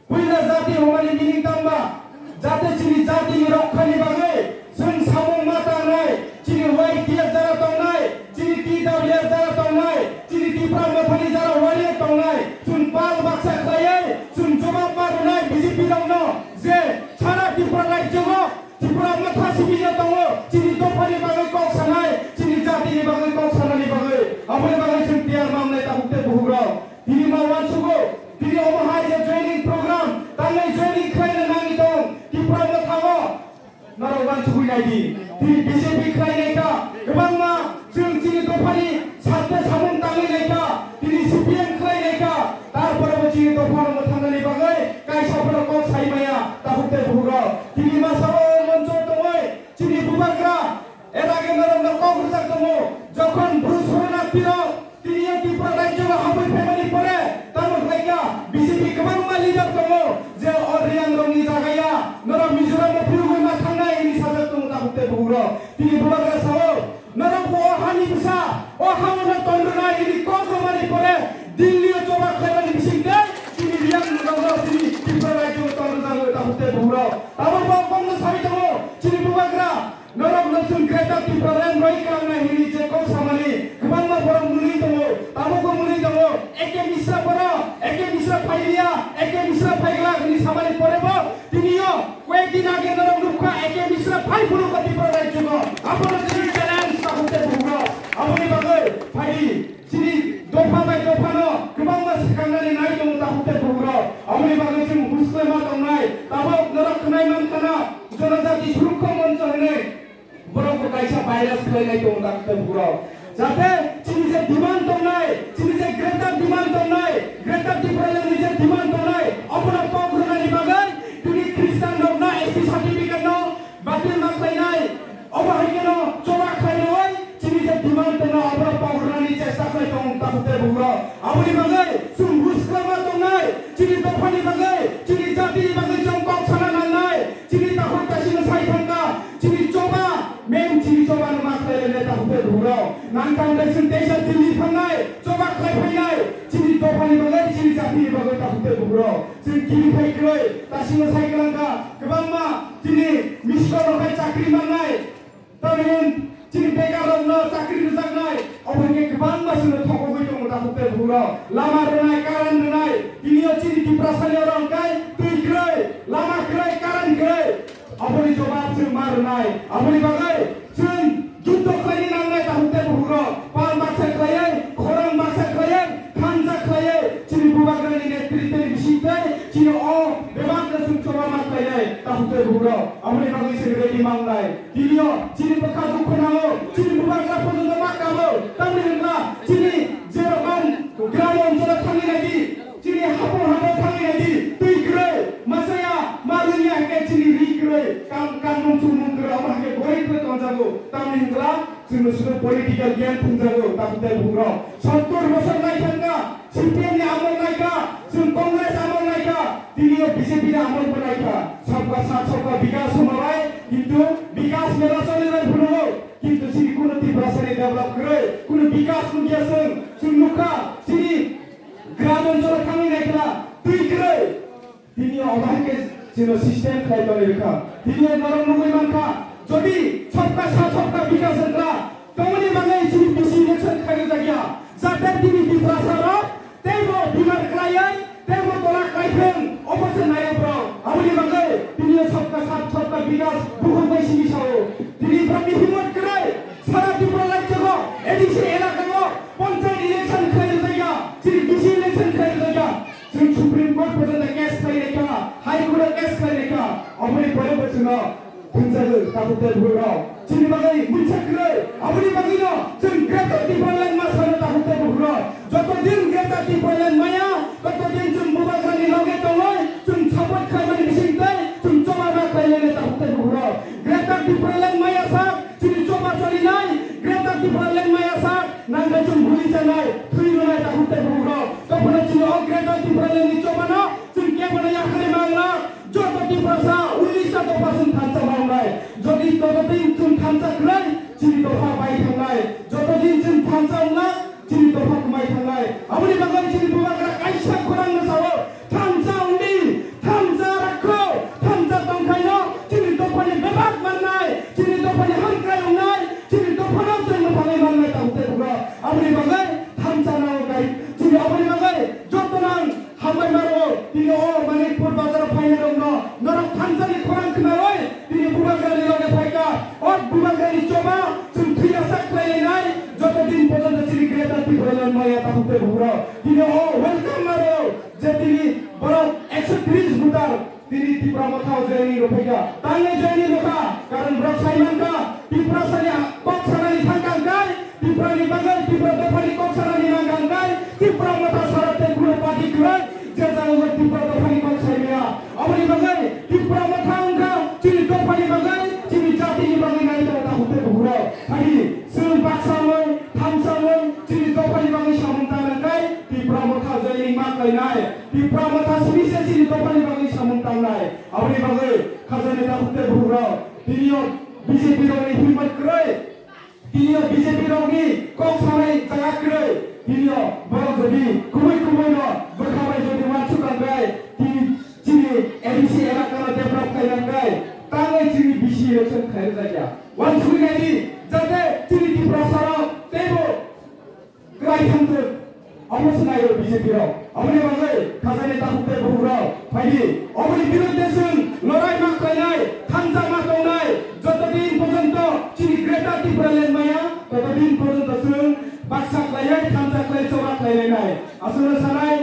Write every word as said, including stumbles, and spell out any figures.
Puila jati hwnmani meaning tangba, jate chini jatini rokkhani bagwi chwng samung ma tangnai, chini Y T F jara tongnai, chini T W F jara tongnai, chini Tipra Mothani jara warrior tongnai, chwng pal baksa khlaiwi chwng jobab ma rwnai B J P rokno je sara Tripura rajyo-o Tripura Motha sibijak tongo, chini dophani bagwi kok sanai, chini jatini bagwi kok sanani bagwi, aboni bagwi chwng tiyar mangnai takhuk tei bukhuk rok. Tini ma uansugo, tini omo hai je joining program, tangnai joining khlaina nangwi tong, Tripura Motha-o norok uansugwi naidi. Tini B J P khlainai kha, kwbangma chwng chini dophani sakte samung tangwi lai kha, tini C P M khlainai kha, tarpore bo chini dophano mwthangnani bagwi kaisa phano kok sai maya, takhuk tei bukhuk rok. Tini masa o moncho tongwi chini bubagra era ge norokno kok rwjak tongo, jokhon Bru Soronarthi rok tini o Tripura rajyo o habwi phaimani pore tamo khlaikha B J P kwbangma leader tongo je o Reang rokni jagaya norok Mizoram o phirogwi ma thangnai hwnwi sajak tongo takhuk tei bukhuk rok. Tini bubagra sao, norok bo o hani bwsa, o ha-o no ton rwnai hwnwi kok rwmani pore Delhi o choba khlaimani bising tei chini Reang rokno chini Tripura rajyo o ton rwjago takhuk tei bukhuk rok. Abo bo kokno sai tongo chini bubagra. Norok no chwng Greater Tipraland roi kwlangnai hwnwi je kok samani kwbangma borok mwnwi tongo, tabukbo mwnwi tongo. A K Mishra borok, A K Mishra phailiya, A K Mishra phaigwlak hwnwi samani pore bo tini o koyek din age norok nukha A K Mishra phai phuru bo Tripura rajyo-o. Abono chini challenge takhuk tei bukhuk rok. Aboni bagwi phaidi. Chini dopha bai dophano kwbangma swkangnani nai tongo takhuk tei bukhuk rok. Aboni bagwi chwng buskhlai ma tongnai. Tabuk norok khwnai mankha na, Jonojati Surukho Moncho hwnwi borok bo kaisa virus khlainai tongo takhuk tei bukhuk rok. Jate chini je demand tongnai, chini je greater demand tongnai, Greater Tipraland ni je demand tongnai, obono kok rwnani bagwi tini Christian rokno S T certificate no batil ma khlainai, obo hai kheno choba khlainai, chini je demand tongna obo pogornani chesta khlai tong takhuk tei bukhuk rok. Aboni bagwi chwng buskhlama tongnai, chini dophani bagwi, chini jatini bagwi chwng kok sana nangnai, chini takhuk tasino sai thangkha, chini choba, main chini choba no ma khlai le takhuk tei bukhuk rok. Nangkang tei chwng teisa Delhi thangnai, choba khlai phainai, chini dophani bagwi, chini jatini bagwi takhuk tei bukhuk rok. Chwng kiri khai kwrwi, tasino sai kwlangkha, kwbangma chini miskol rok hai chakri mannai, tamni hwn chini bekar rokno chakri rwjaknai, obo hwnkhe kwbangma chwngno thokogwi tongo takhuk tei bukhuk rok. Lama rwnai, current rwnai, tini o chini Tiprasani oro hwnkhe twi kwrwi, lama kwrwi, current kwrwi, oboni jobab chwng ma rwnai. Aboni bagwi chwng juddo khlaina nangnai takhuk tei bukhuk rok. Pal baksa khlaiwi, khorang baksa khlaiwi, thansa khlaiwi, chini bubagrani netritwni bisingtwi chini o bebakno chwng choba ma khlainai takhuk tei bukhuk rok. Aboni bagwi chwng ready mangnai. Tini o chini bwkha dukhu nango, chini bubagra porjonto ma kabo. Tamni hwnba chini je rokom gram oncholo thangwi naidi, chini hapung hapung thangwi naidi, twi kwrwi, masaya, ma rwngya hwnkhe chini ri kwrwi, kam, kanmung chumung kwrwi, omo hwnkhe gorib kwrwi tongjago. Tamni hwnba chwngno sudu political gyan thwngjago, takhuk tei bukhuk rok. Sottor bosor naithangkha, C P M ni amol naikha, chwng Congress amol naikha, tini o B J P ni amol bo naikha. Sabka saath sabka bikas hwnma bai, kintu bikas mela choli bai phunukgo, kintu chini kuno Tiprasani develop kwrwi, kuno bikas nukya chwng, chwng nukha, chini gram oncholo thangwi naikha, twi kwrwi. Tini o obo hai khe chwngno system khlai tongwi rwkha. Tini o norok nugwi mankha, jodi sabka saath sabka bikas wngkha, tongmani bagwi chini B C election khairokjakya. Jate tini Tiprasa rok teibo bimar khlaiwi, teibo tola khlaithwng, obo se naio borok. Aboni bagwi tini o sabka saath sabka bikas bukhuk bai simi sao. Tini borokni himmat kwrwi sara Tripura rajyo o A D C elaka o panchayat election khairokjakya, chini B C election khairokjakya. Chwng Supreme Court porjonto case khlai naikha, High Court o case khlai naikha, oboni pore bo chwngno thumjago takhuk tei bukhuk rok. Chini bagwi mungsa kwrwi, aboni bagwino chwng Greater Tipraland ma sano takhuk tei bukhuk rok. Joto din Greater Tipraland maya, toto din chwng bubagrani loge tongwi chwng support khlaimani bisingtwi chwng choba ma khlai lainai takhuk tei bukhuk rok. Greater Tipraland maya sak, chini choba cholinai, Greater Tipraland maya sak, nangkhe chwng buli chanai, thwi rwnai takhuk tei bukhuk rok. Tei phano chini o Greater Tipraland ni choba no chwng kebono yakarwi manglak. Joto Tiprasa unnista dopha chwng thansa mangnai. Jodi joto din chwng thansa kwrwi, chini dopha bai thangnai. Joto din chwng thansa wngnai, chini dopha kwmai thangnai. Aboni bagwi chini bubagra kaisa khorang no sao, Borok ekso tris voter tini Tipra Motha o joining rwphaikha. Tangwi joining rwkha, karon borok saimankha, Tiprasani kok sanani thangkha hwnkhe, Tiprani bagwi Tipra dophani kok sanani nangkha hwnkhe, Tipra Motha sara tei kunu party kwrwi, je jaga Tipra dophani kok saimaya. Aboni bagwi Tipra Motha wngkha chini dophani bagwi, chini jatini bagwi nai tongo takhuk tei bukhurok. Thani chwng baksa wngwi, thamsa wngwi, chini dophani bagwi samung tangnai khe Tipra Motha joining ma khlainai. Tipra Motha simi se chini dophani bagwi samung tangnai. Aboni bagwi khajani takhuk tei bukhurok, tini o B J P rokni himmat kwrwi, tini o B J P rokni kok sanai jaga kwrwi, tini o borok jodi kubui kubui no bwkha bai jodi uansuk kha khe, tini chini A D C elaka no develop khaina khe, tangwi chini B C election khairok jakya. Uansugwi naidi, jate chini Tiprasa rok teibo kwlai thangthwk, omo se naio B J P rok. Aboni bagwi khajani takhuk tei bukhuk rok phaidi. Oboni birudde chwng lorai ma khlainai, thansa ma tongnai, joto din porjonto chini Greater Tipraland maya, toto din porjonto chwng baksa khlaiwi, thansa khlai, choba khlai lainai. Aswkno sanai.